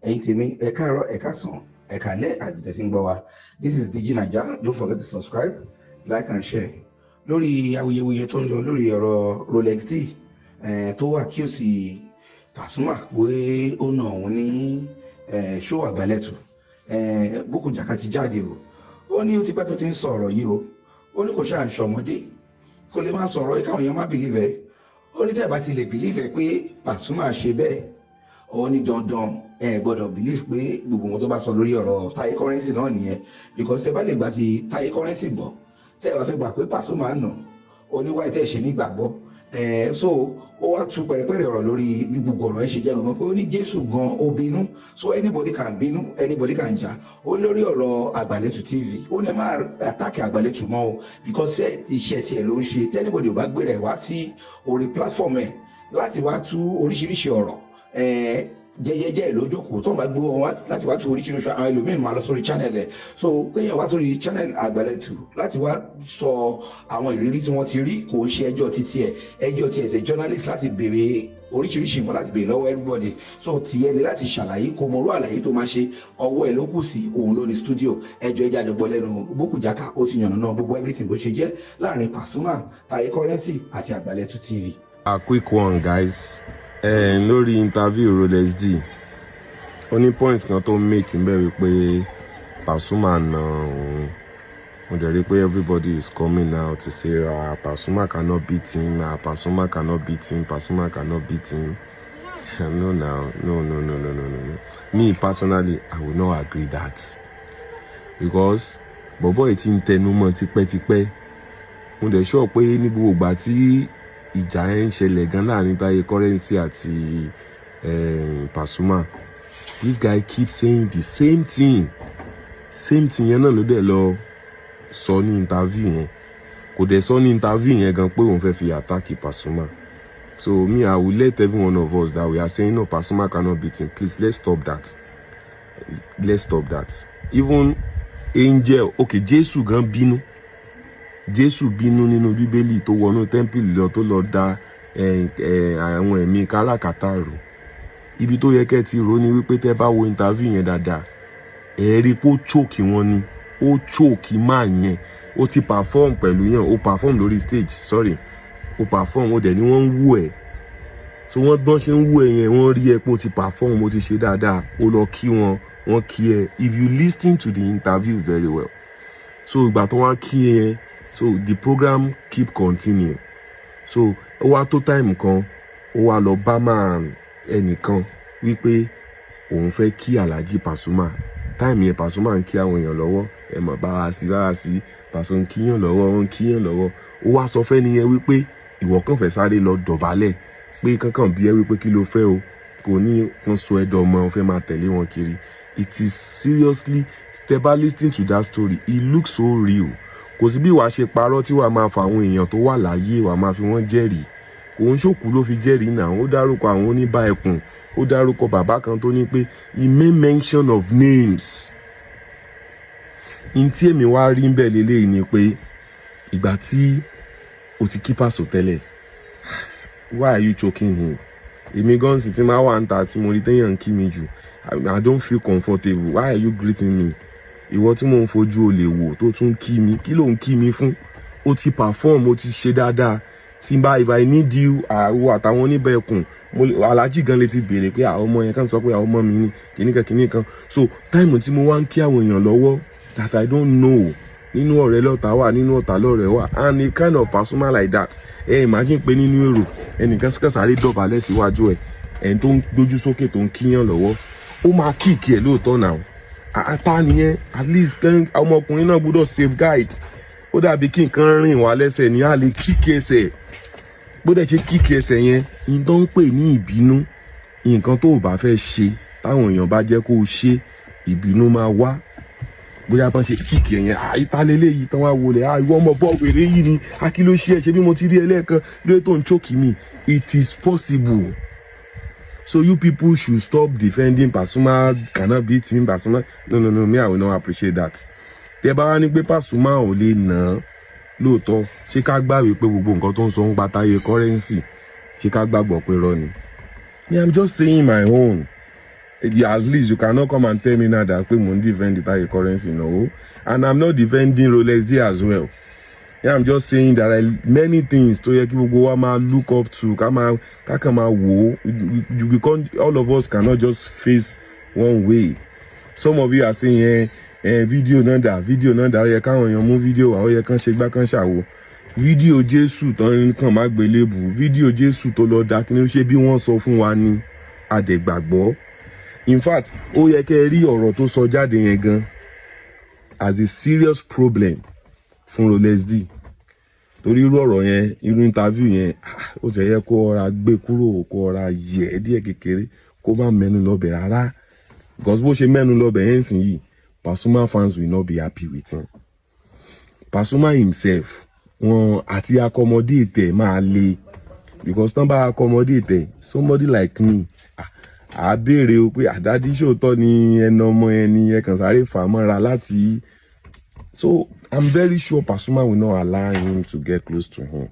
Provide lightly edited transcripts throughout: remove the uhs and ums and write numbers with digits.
Ẹ̀yin tèmi, ẹ káàárọ̀, ẹ káàsán, ẹ káalẹ́ àti tẹ̀sí ń gbọ́ wa. This is Digi Naija. Don't forget to subscribe, like and share. Lórí awuyewuye tó ń lọ lórí ọ̀rọ̀ Rolex D tó wà accuse Pasuma pé ó nà òun ní show Àgbàlẹ̀tù, Bukky Jaka ti jáde o. Ó ní ó ti pẹ́ tó ti ń sọ ọ̀rọ̀ yìí o. Ó ní kò ṣáà ń ṣọmọdé, kò lè má sọ̀rọ̀ yìí káwọn èèyàn má believe ẹ̀. Ó ní tẹ́ ẹ bá ti lè believe ẹ̀ pé Pasuma ṣe bẹ́ẹ̀, ó ní dandan ẹ gbọ́dọ̀ believe pé gbogbo wọn tó bá sọ lórí ọ̀rọ̀ Taye Currency náà nìyẹn, because tẹ́ bá lè gbà ti Taye Currency gbọ́, tẹ́ ẹ bá fẹ́ gbà pé Pasuma nà, ó ní wáyé tẹ́ ẹ ṣe nígbàgbọ́ ẹ. So ó wá tú pẹ̀rẹ̀pẹ̀rẹ̀ ọ̀rọ̀ lórí bí gbogbo ọ̀rọ̀ ẹ ṣe jẹ́ gangan, pé ó ní Jésù gan ó bínú, so anybody can bínú, anybody can jà. Ó lórí ọ̀rọ̀ Àgbàlẹ̀tù TV, ó ní ẹ máa attack Àgbàlẹ̀tù mọ́ o, because iṣẹ́ tiẹ̀ ló ń ṣe. Tí anybody ò bá gbé rẹ̀ wá sí orí platform ẹ̀ láti wá tú oríṣiríṣi ọ̀rọ̀ ẹ̀, jẹjẹjẹ lójókòó tó ń bá gbé wọn wá láti wá tú oríṣiríṣi, àwọn ẹlòmíín máa lọ sórí channel ẹ. So kéèyàn wá sórí channel Àgbàlẹ̀tù láti wá sọ àwọn ìrírí tí wọ́n ti rí, kò ń ṣe ẹjọ́ títí ẹ̀, ẹjọ́ tí ẹ̀ ṣe journalist láti béèrè oríṣiríṣi nǹkan, láti béèrè lọ́wọ́ everybody. So tiẹ̀ ni láti ṣàlàyé, kò mọ̀rú àlàyé tó máa ṣe, ọwọ́ ẹ̀ ló kù sí, òun ló ní studio. Ẹjọ́ ẹjẹ́ àjọpọ̀ lẹ́nu Bukky Jaka. Ó ti yànnà náà gbogbo everything bó ṣe jẹ́ láàrin Pasuma, Taye Currency àti Àgbàlẹ̀tù TV. A quick one, guys. Lórí interview Rolex D, ó ní point kan tó make ń bẹ̀ wípé Pasuma na òun. Mo dẹ̀ rí pé everybody is coming now to say, "Ah, Pasuma cannot beat him. Ah, Pasuma cannot beat him. Pasuma cannot beat him." No now, no, no, no, no, no, no, no. Me personally, I will not agree that, because bọ̀bọ̀ yìí ti ń tẹnu mọ́ tipẹ́tipẹ́. Mo dẹ̀ sọ pé ní gbogbo ìgbà tí ìjà yẹn ń ṣẹlẹ̀ gan láàrin Taye Currency àti Pasuma, this guy keep saying the same thing. Same thing yẹn náà ló dẹ̀ lọ sọ ní interview yẹn. Kò dẹ̀ sọ ní interview yẹn gan pé òun fẹ́ fi attack Pasuma. So me, I will let every one of us that we are saying, "No, Pasuma cannot beat him," please, let's stop that. Let's stop that. Even angel, okay, Jésù gan bínú. Jésù bínú nínú Bíbélì, tó wọnú tẹ́ḿpìlì lọ, tó lọ da àwọn ẹ̀mí káràkátà rò. Ibi tó yẹ kẹ́ ti rò ní wípé tẹ́ bá wo interview yẹn dáadáa, ẹ rí i pé ó choke wọn ni, ó choke máa yẹn. Ó ti perform pẹ̀lú yẹn, ó perform lórí stage, sorry, ó perform, ó dẹ̀ ní wọ́n ń wú ẹ̀. So wọ́n gbọ́n ṣe ń wú ẹ yẹn, wọ́n rí ẹ pé ó ti perform, ó ti ṣe dáadáa, ó lọ kí wọn, wọ́n kí ẹ. If you listen to the interview very well, so ìgbà tó wá kí ẹ yẹn, so the program keep continue. So ó wá tó time kan, ó wá lọ bá máa ẹnìkan wípé òun fẹ́ kí Alhaji Pasuma. Time yẹn, Pasuma ń kí àwọn èèyàn lọ́wọ́. Ẹ mọ̀, bá wa sí, bá wa sí, Paso ń kíyàn lọ́wọ́, ó ń kíyàn lọ́wọ́. Ó wá sọ fẹ́ni yẹn wípé ìwọ kàn fẹ́ sáré lọ dọ̀bálẹ̀, pé kankan bí ẹ wípé kí ló fẹ́ o, kò ní kan sọ ẹ́ dọmọ, ó fẹ́ máa tẹ̀lé wọn kiri. It is seriously, tẹ́ bá listen to that story, it looks so real. Kò sí bí wàá ṣe parọ́ tí wàá máa fa àwọn èèyàn tó wà láyé, wàá máa fi wọ́n jẹ́rìí. Kò ń ṣòkú ló fi jẹ́rìí náà. Ó dárúkọ àwọn oníbà ẹkùn, ó dárúkọ bàbá kan tó ní pé he made mention of names. N tí èmi wá rí ń bẹ̀ lélẹ́yìí ni pé ìgbà tí o ti kí Paso tẹ́lẹ̀, why are you choking him? Èmi gan sì ti máa wà ń ta tí mo rí téèyàn ń kí mi jù, I don't feel comfortable. Why are you greeting me? Ìwọ tí mò ń fojú olè wò tó tún kí mi, kí ló ń kí mi fún? Ó ti perform, ó ti ṣe dáadáa. Tí n bá, if I need you, àwọ àtàwọn oníbẹ̀ẹ̀kùn, mo aláàjì gan lè ti béèrè pé àwọn ọmọ yẹn kàn sọ pé àwọn ọmọ mi ni kìnnìkan kìnnìkan. So time tí mo wá ń kí àwọn èèyàn lọ́wọ́ that I don't know, nínú ọ̀rẹ́ lọ́ta wà, nínú ọ̀tá lọ́rẹ́ wà, and a kind of Pasuma like that, ẹ imagine pé nínú èrò, ẹnìkan sáré dọ̀bálẹ̀ síwájú ẹ̀, ẹni tó ń gbójú sókè tó ń kíyàn lọ́wọ́, ó máa kick ẹ̀ lóòótọ́ náà. Ata nìyẹn. At least ọmọkùnrin náà gbọ́dọ̀ safeguard. Ó dàbí kí nǹkan rìn wá lẹ́sẹ̀ ní, a lè kick ẹsẹ̀. Bó dẹ̀ ṣe kick ẹsẹ̀ yẹn, ní tó ń pè ní ìbínú, nǹkan tó o bá fẹ́ ṣe, táwọn èèyàn bá jẹ́ kó o ṣe, ìbínú máa wá. Bóyá bọ́n ṣe kick ẹ̀ yẹn, àyíká lélẹ́yìí tán wá wọlé, ìwọ ọmọ bọ́ wèrè yìí ni, a kí ló ṣe ẹ ṣe bí mo ti rí ẹ lẹ́ẹ̀kan lórí tó ń choke mi. It is possible. So you people should stop defending Pasuma cannot beat him, Pasuma. No, no, no, me, I will not appreciate that. Tẹ bá wá ní pé Pasuma ò lè nà án lóòótọ́, ṣé ká gbà wípé gbogbo nǹkan tó ń sọ ń pa Táyé Currency, ṣé ká gbàgbọ́ pé rọ ni? Me, I'm just saying my own. At least you cannot come and tell me now that pé mo ń defend Taye Currency. No, and I'm not defending Rolex D as well. Yeah, I'm just saying there are many things tó yẹ kí gbogbo wa máa look up to, ká máa ká kàn máa wò ó. Because all of us cannot just face one way. Some of you are saying, fídíò náà dà, fídíò náà dà, ó yẹ káwọn èèyàn mú fídíò wá, ó yẹ kán ṣe gbá, kán ṣàwo. Fídíò Jésù tán kàn má gbélébù, fídíò Jésù tó lọ dá kí ni, ṣe bí wọ́n sọ fún wa ni àdẹ̀gbàgbọ́. In fact, ó yẹ kẹ́ ẹ rí ọ̀rọ̀ tó sọ jáde yẹn gan as a serious problem fún Rolex D, torí irú ọ̀rọ̀ yẹn, irú interview yẹn, ó ti yẹ kó ọra gbé kúrò, kó ọra yẹ díẹ̀ kékeré, kó má mẹ́nu lọ́bẹ̀ rárá, because bó ṣe mẹ́nu lọ́bẹ̀ yẹn sìn yìí, Pasuma fans will not be happy with him. Pasuma himself, wọn àti accommodate ẹ̀ máa le, because tán bá accommodate ẹ̀, somebody like me, à béèrè o pé àdádí ṣòótọ́ ni ẹnu ọmọ ẹni ẹ kàn sáré fà mọ́ra láti. So I'm very sure Pasuma will not allow him to get close to him.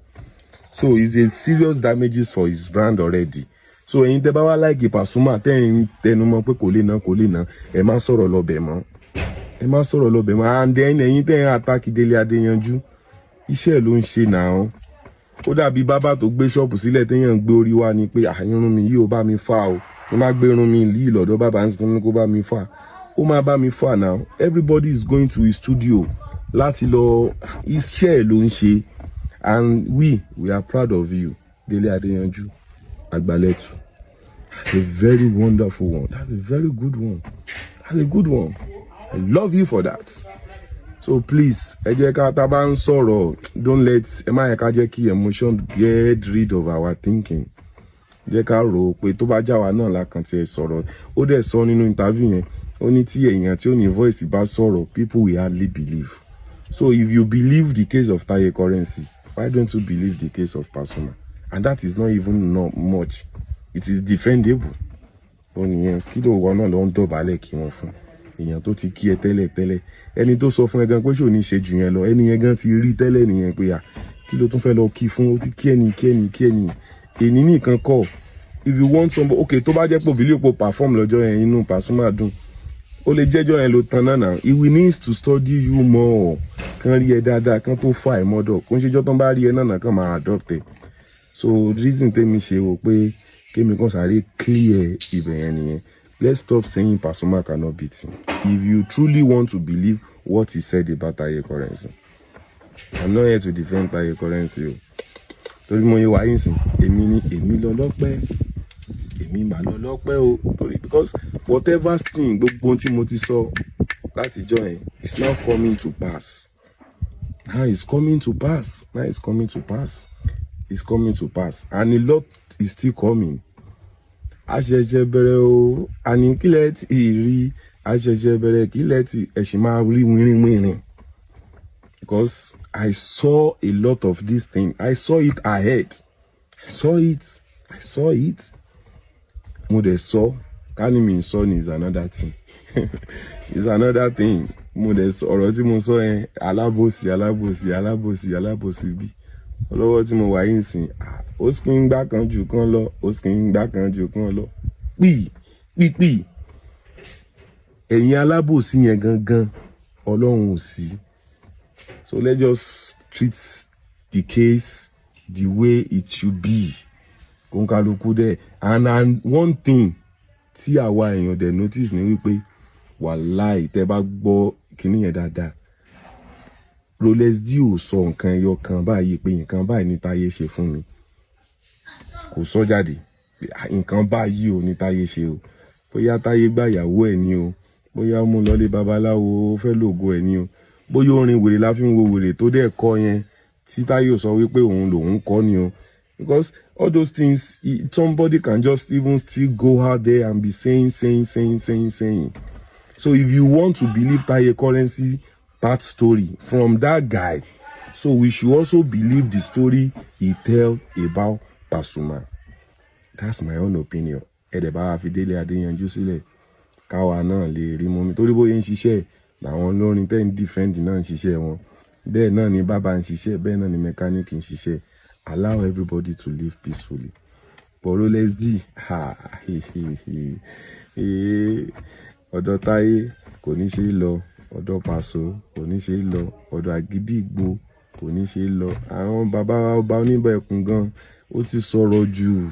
So it's a serious damages for his brand already. So ẹ̀yin tẹ́ bá wá like Pasuma, tẹ́ ń tẹnumọ́ pé kò lè ná, kò lè ná, ẹ má sọ̀rọ̀ lọ́bẹ̀ mọ́, ẹ má sọ̀rọ̀ lọ́bẹ̀ mọ́. And then ẹ̀yin tẹ́ ń attack Délé Adéyanjú, iṣẹ́ ló ń ṣe náà. Ó dàbí bábà tó gbé ṣọ́ọ̀bù sílẹ̀, téèyàn ń gbé orí wá ni pé irun mi yìí, ò bá mi fà o. Tí má gbé irun mi yìí lọ́dọ̀ bàbá ń sin kó bá mi fà, ó máa bá mi fà. Now everybody is going to his studio láti lọ, iṣẹ́ ẹ̀ ló ń ṣe, and we are proud of you, Délé Adéyanjú Àgbàlẹ̀tù. That's a very wonderful one. That's a very good one. That's a good one. I love you for that. So please, ẹ jẹ́ ká tá a bá ń sọ̀rọ̀, don't let, ẹ má yẹ ká jẹ́ kí emotion get rid of our thinking. Jẹ́ ká rò ó pé tó bá já wa náà la kàn tiẹ̀ sọ̀rọ̀. Ó dẹ̀ sọ nínú interview yẹn, ó ní tí èèyàn tí ó ní voice bá sọ̀rọ̀, people will hardly believe. So if you believe the case of Taye Currency, why don't you believe the case of Pasuma? And that is not even not much. It is defendable. Ó nìyẹn. Kí ló wọ náà ló ń dọ̀bálẹ̀ kí wọ́n fún èèyàn tó ti kí ẹ tẹ́lẹ̀ tẹ́lẹ̀? Ẹni tó sọ fún ẹ gan pé ṣò ní ṣe jù yẹn lọ, ẹni yẹn gan ti rí tẹ́lẹ̀ nìyẹn pé à, kí ló tún fẹ́ lọ kí fún? Ó ti kí ẹni, kí ẹni, kí ẹni èní nìkan kọ́. If you want somebody, okay, tó bá jẹ́ pé òbílẹ̀ òpó perform lọ́jọ́ yẹn, inú Pasuma dùn, ó lè jẹ́jọ́ yẹn ló tan náà. Náà he will need to study you more, kán rí ẹ dáadáa, kán tó fà ẹ mọ́dọ̀. Kó ń ṣèjọ́ tán bá rí ẹ náà kán máa adopt ẹ. So reason tèmi ṣe wò pé kémi kan sáré clear ibẹ̀ yẹn nìyẹn. Let's stop saying Pasuma cannot beat him if you truly want to believe what he said about Taye Currency. I'm not here to defend Taye Currency o, torí mo yẹ wáyé nsìn, èmi ni èmi lọ lọ́pẹ́, èmi mà lọ lọ́pẹ́ o, torí because whatever thing, gbogbo ohun tí mo ti sọ látijọ́ yẹn is now coming to pass. Now it's coming to pass. Now it's coming to pass. It's coming to pass, and a lot is still coming. Àṣẹ̀ṣẹ̀ bẹ̀rẹ̀ o. Àní kílẹ̀ tí rí, àṣẹ̀ṣẹ̀ bẹ̀rẹ̀, kílẹ̀ tí ẹ̀sìn máa rí wínrínwínrín, because I saw a lot of this thing. I saw it ahead. I saw it. I saw it. Mo dẹ̀ sọ, ká ní mi sọ ni is another thing, is another thing. Mo dẹ̀ sọ ọ̀rọ̀ tí mo sọ yẹn, alábòsí, alábòsí, alábòsí, alábòsí bí ọlọ́wọ́ tí mo wà yìí sìn, ó sì ń gbá kan jù kan lọ, ó sì ń gbá kan jù kan lọ, pì pì pì. Ẹ̀yin alábòsí yẹn gangan, Ọlọ́run ò sí. So let's just treat the case the way it should be. Kóńkálukú dẹ̀. And one thing tí àwa èèyàn dẹ̀ notice ni wípé, wàláì, tẹ́ bá gbọ́ kíní yẹn dáadáa, Rolex D ò sọ nǹkan ẹyọ kan báyìí pé nǹkan báyìí ní Táyé ṣe fún mi. Kò sọ jáde nǹkan báyìí ò ní Táyé ṣe o. Bóyá Táyé gbà ìyàwó ẹ̀ ní o, bóyá ó mú lọlé babaláwo, ó fẹ́ lògo ẹ̀ ní o, bóyá orin wèrè la fi ń wo wèrè tó dẹ̀ kọ́ yẹn tí Táyé ò sọ wípé òun lòun kọ́ ni o, because all those things, somebody can just even still go out there and be saying, saying, saying, saying, saying. So if you want to believe Taye Currency part story from that guy, so we should also believe the story he tell about Pasuma. That's my own opinion. Ẹ dẹ̀ bá wa fi Délé Adéyanjú sílẹ̀, káwa náà lè rí mú mi, torí bóyá ń ṣiṣẹ́ làwọn olórin tẹ́ ń defend náà ń ṣiṣẹ́ wọn, bẹ́ẹ̀ náà ni bàbá ń ṣiṣẹ́, bẹ́ẹ̀ náà ni mẹkáníìkì ń ṣiṣẹ́. Allow everybody to live peacefully. But Rolex D, ha, he, he, he. Ee, ọ̀dọ̀ Táyé kò ní ṣe é lọ, ọ̀dọ̀ Pàṣọ kò ní ṣe é lọ, ọ̀dọ̀ Àgídìgbò kò ní ṣe é lọ. Àwọn bàbá wa, ọba oníbẹ̀kún gan, ó ti sọ̀rọ̀ jù.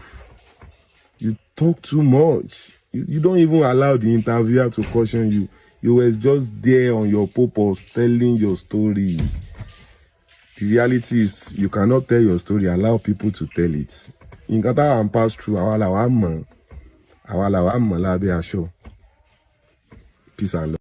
You talk too much. You don't even allow the interviewer to caution you. You was just there on your purpose, telling your story. The reality is you cannot tell your story. Allow people to tell it. Nǹkan táwa ń pass through, àwa làwa mọ̀, àwa làwa mọ̀ lábẹ́ aṣọ. Peace and love.